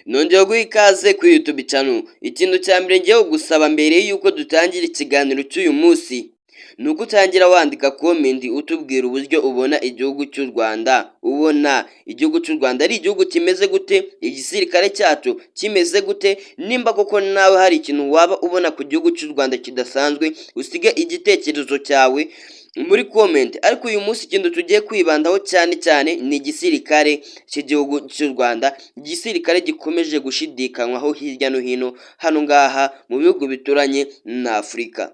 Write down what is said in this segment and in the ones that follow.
Nongeye guha ikaze kuri YouTube channel. Ikintu cya mbere ngiye kugusaba mbere y'uko dutangira ikiganiro cy'uyu munsi, ni uko utangira wandika comment utubwira uburyo ubona igihugu cy'u Rwanda. Ubona igihugu cy'u Rwanda ari igihugu kimeze gute? Igisirikare cyacu kimeze gute? Nimba koko nawe hari ikintu waba ubona ku gihugu cy'u Rwanda kidasanzwe, usige igitekerezo cyawe muri comment. Ariko uyu munsi ikintu tugiye kwibandaho cyane cyane ni igisirikare cy'igihugu cy'u Rwanda, igisirikare gikomeje gushidikanywaho hirya no hino hano ngaha mu bihugu bituranye na Afurika.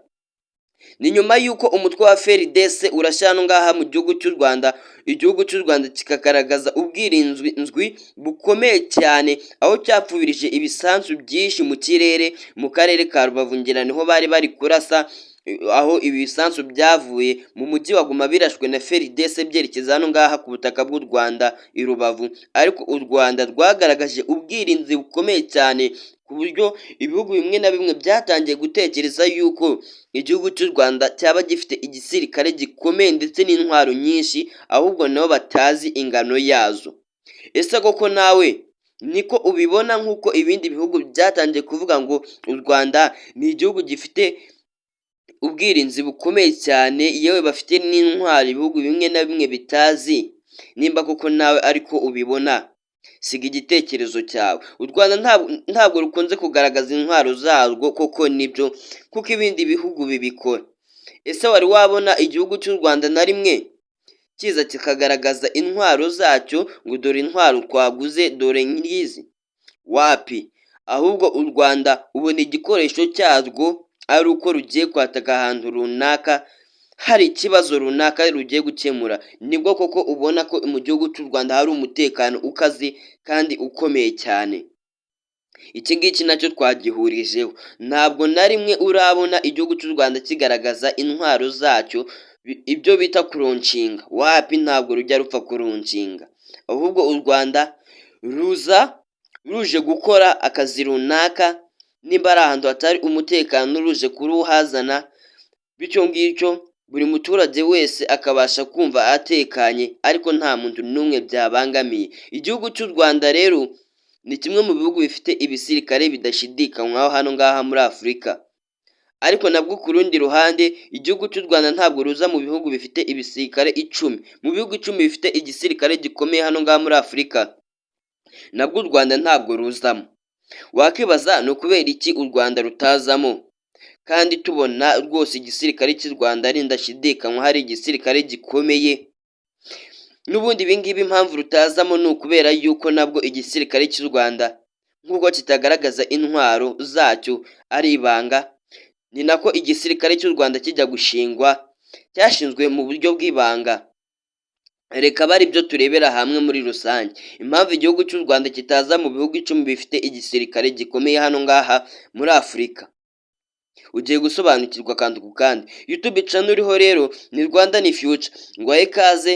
Ni nyuma y'uko umutwe wa FARDC urashya hano ngaha mu gihugu cy'u Rwanda, igihugu cy'u Rwanda kikagaragaza ubwirinzi bukomeye cyane, aho cyapfubirije ibisasu byinshi mu kirere mu karere ka Rubavu, ngira niho bari bari kurasa, aho ibisasu byavuye mu mujyi wa Goma birashwe na FARDC byerekeza hano ngaha ku butaka bw'u Rwanda i Rubavu. Ariko u Rwanda rwagaragaje ubwirinzi bukomeye cyane, ku buryo ibihugu bimwe na bimwe byatangiye gutekereza yuko igihugu cy'u Rwanda cyaba gifite igisirikare gikomeye ndetse n'intwaro nyinshi, ahubwo nabo batazi ingano yazo. Ese koko nawe niko ubibona nk'uko ibindi bihugu byatangiye kuvuga ngo u Rwanda ni igihugu gifite ubwirinzi bukomeye cyane, yewe bafite n'intwaro ibihugu bimwe na bimwe bitazi? Nimba koko nawe ariko ubibona, siga igitekerezo cyawe. U Rwanda ntabwo rukunze kugaragaza intwaro zarwo koko nibyo, kuko ibindi bihugu bibikora. Ese wari wabona igihugu cy'u Rwanda na rimwe kiza kikagaragaza intwaro zacyo ngo dore intwaro twaguze, dore ngizi? Wapi, ahubwo u Rwanda ubona igikoresho cyarwo ari uko rugiye kwataka ahantu runaka, hari ikibazo runaka rugiye gukemura, nibwo koko ubona ko mu gihugu cy'u Rwanda hari umutekano ukaze kandi ukomeye cyane. Iki ngiki nacyo twagihurijeho, ntabwo na rimwe urabona igihugu cy'u Rwanda kigaragaza intwaro zacyo, ibyo bita kulaunchinga. Wapi, ntabwo rujya rupfa kulaunchinga, ahubwo u Rwanda ruza ruje gukora akazi runaka, nimba ari ahantu hatari umutekano ruje kuruhazana, bityo ngicyo buri muturage wese akabasha kumva atekanye, ariko nta muntu n'umwe byabangamiye. Igihugu cy'u Rwanda rero ni kimwe mu bihugu bifite ibisirikare bidashidikanywaho hano ngaha muri Afurika, ariko nabwo ku rundi ruhande igihugu cy'u Rwanda ntabwo ruza mu bihugu bifite ibisirikare 10. Mu bihugu 10 bifite igisirikare gikomeye hano ngaha muri Afurika, nabwo u Rwanda ntabwo ruzamo. Wakibaza ni ukubera iki u Rwanda rutazamo kandi tubona rwose igisirikare cy'u Rwanda ari ndashidikanywa, hari igisirikare gikomeye? N'ubundi ibi ngibi impamvu rutazamo ni ukubera yuko nabwo igisirikare cy'u Rwanda nk'uko kitagaragaza intwaro zacyo ari ibanga, ni nako igisirikare cy'u Rwanda kijya gushingwa cyashinzwe mu buryo bw'ibanga. Reka abe aribyo turebera hamwe muri rusange, impamvu igihugu cy'u Rwanda kitaza mu bihugu 10 bifite igisirikare gikomeye hano ngaha muri Afurika. Ugiye gusobanukirwa akantu ku kandi. YouTube channel uriho rero ni Rwanda ni Future. Nguhaye ikaze,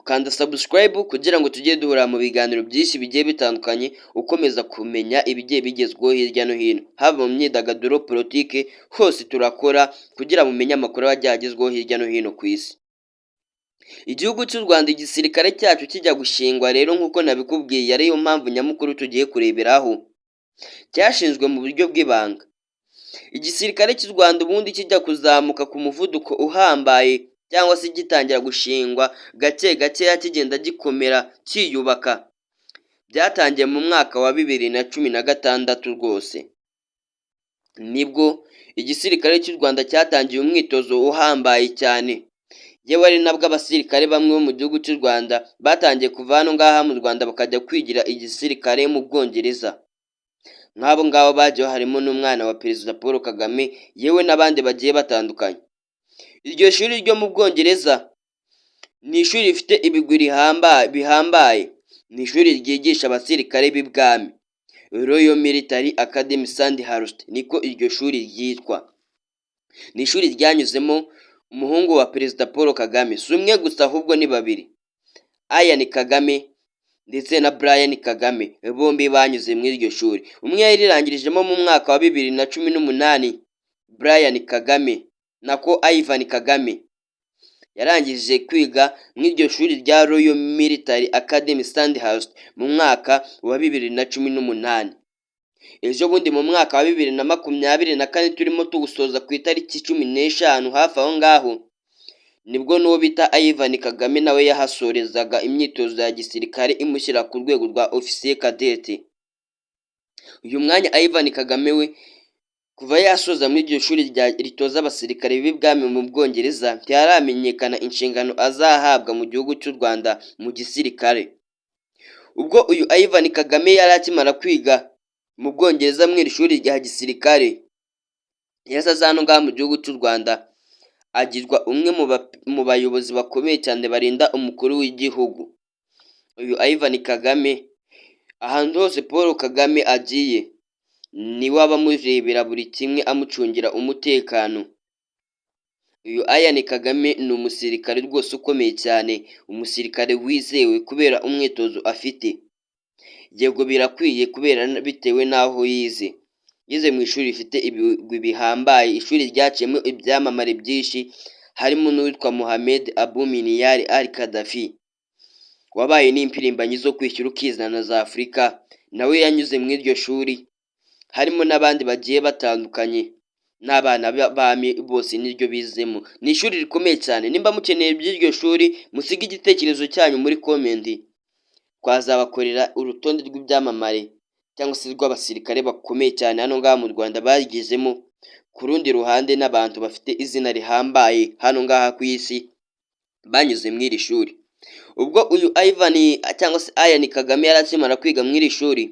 kanda subscribe kugira ngo tujye duhura mu biganiro byinshi bigiye bitandukanye, ukomeza kumenya ibigiye bigezweho hirya no hino, haba mu myidagaduro, politike, hose turakora kugira ngo mumenye amakuru agiye agezweho hirya no hino ku isi. Igihugu cy'u Rwanda, igisirikare cyacu kijya gushingwa rero, nk'uko nabikubwiye, ariyo mpamvu nyamukuru tugiye kureberaho, cyashinzwe mu buryo bw'ibanga. Igisirikare cy'u Rwanda ubundi kijya kuzamuka ku muvuduko uhambaye, cyangwa se gitangira gushingwa gake gakeya, kigenda gikomera cyiyubaka, byatangiye mu mwaka wa 2016. Rwose nibwo igisirikare cy'u Rwanda cyatangiye umwitozo uhambaye cyane, yewe ari nabwo abasirikare bamwe bo mu gihugu cy'u Rwanda batangiye kuva hano ngaha mu Rwanda bakajya kwigira igisirikare mu Bwongereza. Nk'abo ngabo bagiyeho harimo n'umwana wa Perezida Paul Kagame, yewe n'abandi bagiye batandukanye. Iryo shuri ryo mu Bwongereza ni ishuri rifite ibigwi bihambaye, ni ishuri ryigisha abasirikare b'ibwami. Royal Military Academy Sandhurst niko iryo shuri ryitwa. Ni ishuri ryanyuzemo umuhungu wa Perezida Paul Kagame, si umwe gusa ahubwo ni babiri, Ian Kagame ndetse na Brian Kagame, bombi banyuze muri iryo shuri. Umwe yarirangirijemo mu mwaka wa 2018, Brian Kagame, nako Ivan Kagame. Yarangije kwiga mu iryo shuri rya Royal Military Academy Sandhurst mu mwaka wa 2018. Ejo bundi mu mwaka wa 2024 turimo tuwusoza ku itariki 15 hafi aho ngaho, nibwo n'uwo bita Ivan Kagame nawe yahasorezaga imyitozo ya gisirikare imushyira ku rwego rwa ofisiye cadet. Uyu mwanya Ivan Kagame we kuva yasoza muri iryo shuri ritoza abasirikare b'ibwami mu Bwongereza, ntiharamenyekana inshingano azahabwa mu gihugu cy'u Rwanda mu gisirikare. Ubwo uyu Ivan Kagame yari akimara kwiga mu Bwongereza mu iri shuri rya gisirikare, yahise aza hano ngaha mu gihugu cy'u Rwanda, agirwa umwe mu bayobozi bakomeye cyane barinda umukuru w'igihugu. Uyu Ivan Kagame, ahantu hose Paul Kagame agiye niwe aba amurebera buri kimwe, amucungira umutekano. Uyu Ian Kagame ni umusirikare rwose ukomeye cyane, umusirikare wizewe kubera umwitozo afite. Yego, birakwiye kubera bitewe n'aho yize. Yize mu ishuri rifite ibigwi bihambaye, ishuri ryaciyemo ibyamamare byinshi, harimo n'uwitwa Mohamed Abu Miniyari Al Gaddafi wabaye n'impirimbanyi zo kwishyira ukizana za Afurika, nawe yanyuze muri iryo shuri, harimo n'abandi bagiye batandukanye n'abana b'abami bose niryo bizemo. Ni ishuri rikomeye cyane. Nimba mukeneye iby'iryo shuri, musige igitekerezo cyanyu muri comment, twazabakorera urutonde rw'ibyamamare cyangwa se rw'abasirikare bakomeye cyane hano ngaha mu Rwanda barigizemo, ku rundi ruhande n'abantu bafite izina rihambaye hano ngaha ku isi banyuze muri iri shuri. Ubwo uyu Ivan cyangwa se Ian Kagame yari akimara kwiga muri iri shuri,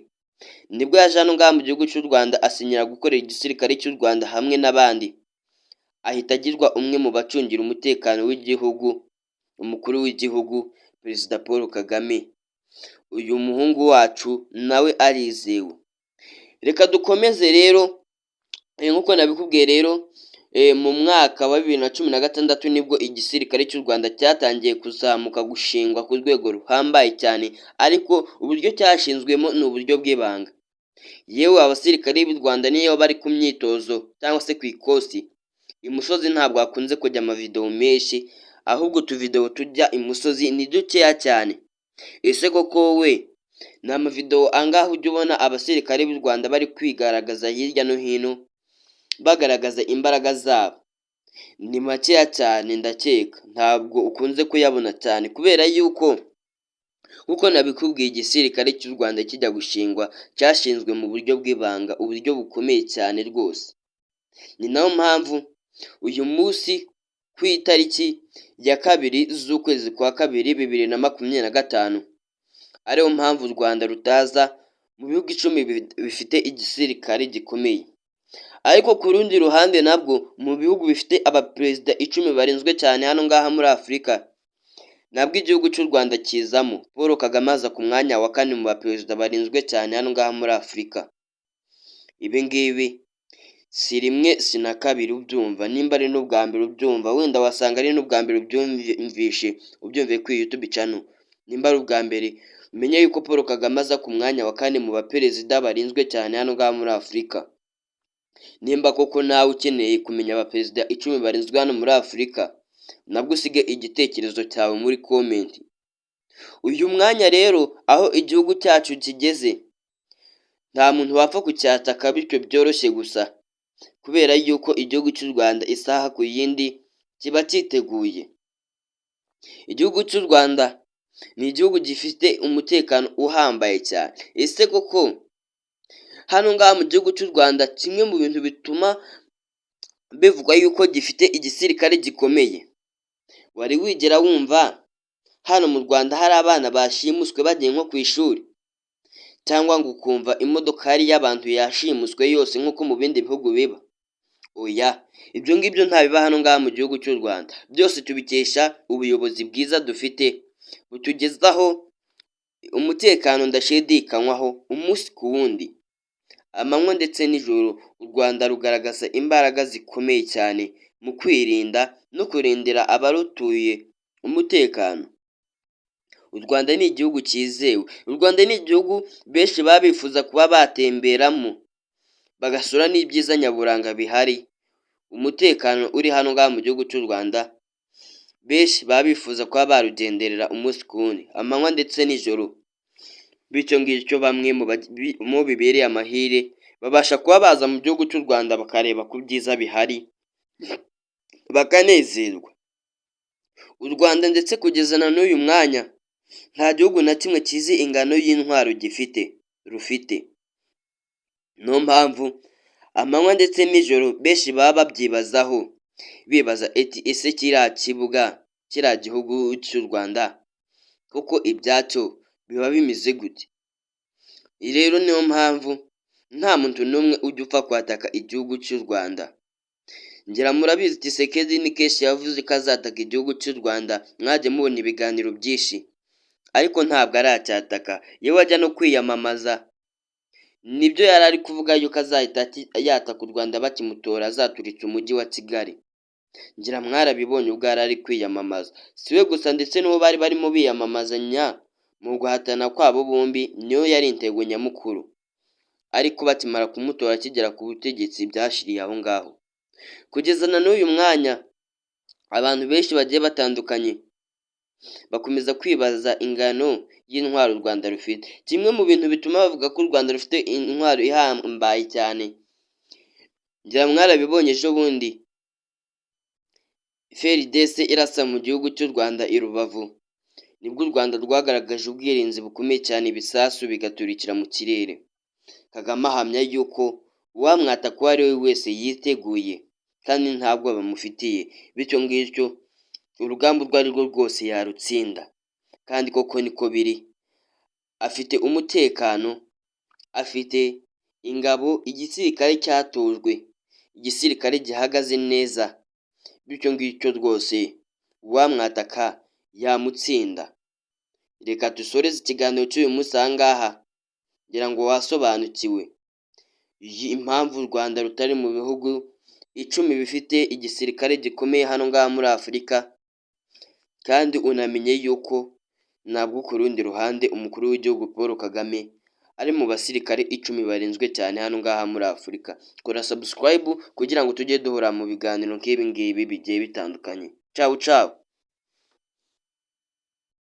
nibwo yaje hano ngaha mu gihugu cy'u Rwanda, asinyira gukorera igisirikare cy'u Rwanda hamwe n'abandi, ahita agirwa umwe mu bacungira umutekano w'igihugu umukuru w'igihugu, Perezida Paul Kagame. Uyu muhungu wacu nawe arizewe. Reka dukomeze rero. Nk'uko nabikubwiye rero, mu mwaka wa 2016 nibwo igisirikare cy'u Rwanda cyatangiye kuzamuka, gushingwa ku rwego ruhambaye cyane, ariko uburyo cyashinzwemo ni uburyo bw'ibanga. Yewe, abasirikare b'u Rwanda niyo bari ku myitozo cyangwa se ku ikosi imusozi, ntabwo hakunze kujya amavidewo menshi, ahubwo utuvidewo tujya imusozi ni dukeya cyane. Ese koko wowe ni amavidewo angahe ujya ubona abasirikare b'u Rwanda bari kwigaragaza hirya no hino, bagaragaza imbaraga zabo? Ni makeya cyane, ndakeka ntabwo ukunze kuyabona cyane, kubera yuko nk'uko nabikubwiye, igisirikare cy'u Rwanda kijya gushingwa cyashinzwe mu buryo bw'ibanga, uburyo bukomeye cyane rwose. Ni nayo mpamvu uyu munsi ku itariki ya 2 z'ukwezi kwa kabiri 2025, ariyo mpamvu u Rwanda rutaza mu bihugu 10 bifite igisirikare gikomeye, ariko ku rundi ruhande nabwo mu bihugu bifite abaperezida 10 barinzwe cyane hano ngaha muri Afurika, nabwo igihugu cy'u Rwanda kizamo. Paul Kagame aza ku mwanya wa kane mu baperezida barinzwe cyane hano ngaha muri Afurika. Ibi ngibi si rimwe si na kabiri ubyumva. Nimba ari n'ubwa mbere ubyumva, wenda wasanga ari n'ubwa mbere ubyumvishe, ubyumviye kuri YouTube channel, nimba ari ubwa mbere umenye yuko Paul Kagame aza ku mwanya wa kane mu baperezida barinzwe cyane hano ngaha muri Afurika. Nimba koko nawe ukeneye kumenya abaperezida 10 barinzwe hano muri Afurika, nabwo usige igitekerezo cyawe muri comment. Uyu mwanya rero, aho igihugu cyacu kigeze, nta muntu wapfa kucyataka bityo byoroshye gusa, kubera yuko igihugu cy'u Rwanda isaha ku yindi kiba cyiteguye. Igihugu cy'u Rwanda ni igihugu gifite umutekano uhambaye cyane. Ese koko hano ngaha mu gihugu cy'u Rwanda, kimwe mu bintu bituma bivugwa yuko gifite igisirikare gikomeye, wari wigera wumva hano mu Rwanda hari abana bashimuswe bagiye nko ku ishuri, cyangwa ngo ukumva imodokari y'abantu yashimuswe yose nk'uko mu bindi bihugu biba? Oya, ibyo ngibyo ntabiba hano ngaha mu gihugu cy'u Rwanda. Byose tubikesha ubuyobozi bwiza dufite butugezaho umutekano ndashidikanywaho umunsi ku wundi, amanywa ndetse n'ijoro. U Rwanda rugaragaza imbaraga zikomeye cyane mu kwirinda no kurindira abarutuye umutekano. U Rwanda ni igihugu cyizewe. U Rwanda ni igihugu benshi baba bifuza kuba batemberamo, bagasura n'ibyiza nyaburanga bihari. Umutekano uri hano ngaha mu gihugu cy'u Rwanda. Benshi baba bifuza kuba barugenderera umunsi ku wundi, amanywa ndetse n'ijoro. Bityo ngicyo, bamwe mu bibereye amahire babasha kuba baza mu gihugu cy'u Rwanda, bakareba ku byiza bihari, bakanezerwa. U Rwanda ndetse kugeza na n'uyu mwanya nta gihugu na kimwe kizi ingano y'intwaro gifite, rufite. Niyo mpamvu amanywa ndetse n'ijoro benshi baba babyibazaho, bibaza eti: "Ese kiriya kibuga, kiriya gihugu cy'u Rwanda koko ibyacyo biba bimeze gute?" Rero niyo mpamvu nta muntu n'umwe ujya upfa kwataka igihugu cy'u Rwanda. Ngira murabizi, Tshisekedi ni kenshi yavuze ko azataka igihugu cy'u Rwanda, mwajya mubona ibiganiro byinshi, ariko ntabwo aracyataka. Yewe, ajya no kwiyamamaza nibyo yari ari kuvuga, yuko azahita yataka u Rwanda bakimutora, azaturitsa umujyi wa Kigali. Ngira mwarabibonye ubwo yari ari kwiyamamaza. Si we gusa, ndetse n'uwo bari barimo biyamamazanya mu guhatana kwabo bombi, niyo yari intego nyamukuru, ariko bakimara kumutora akigera ku butegetsi byashiriye aho ngaho. Kugeza na n'uyu mwanya abantu benshi bagiye batandukanye bakomeza kwibaza ingano y'intwaro u Rwanda rufite. Kimwe mu bintu bituma bavuga ko u Rwanda rufite intwaro ihambaye cyane, ngira mwarabibonye ejo bundi FARDC irasa mu gihugu cy'u Rwanda i Rubavu, nibwo u Rwanda rwagaragaje ubwirinzi bukomeye cyane, ibisasu bigaturikira mu kirere. Kagame ahamya yuko uwamwataka uwo ari we wese yiteguye kandi nta bwoba bamufitiye, bityo ngicyo urugamba urwo ari rwo rwose yarutsinda. Kandi koko niko biri, afite umutekano, afite ingabo, igisirikare cyatojwe, igisirikare gihagaze neza, bityo ngicyo rwose uwamwataka yamutsinda. Reka dusoreze ikiganiro cy'uyu munsi aha ngaha. Ngira ngo wasobanukiwe impamvu u Rwanda rutari mu bihugu 10 bifite igisirikare gikomeye hano ngaha muri Afurika, kandi unamenye yuko nabwo ku rundi ruhande umukuru w'igihugu Paul Kagame ari mu basirikare 10 barinzwe cyane hano ngaha muri Afurika. Kora subscribe kugira ngo tujye duhora mu biganiro nk'ibi ngibi bigiye bitandukanye. Cawu cawu.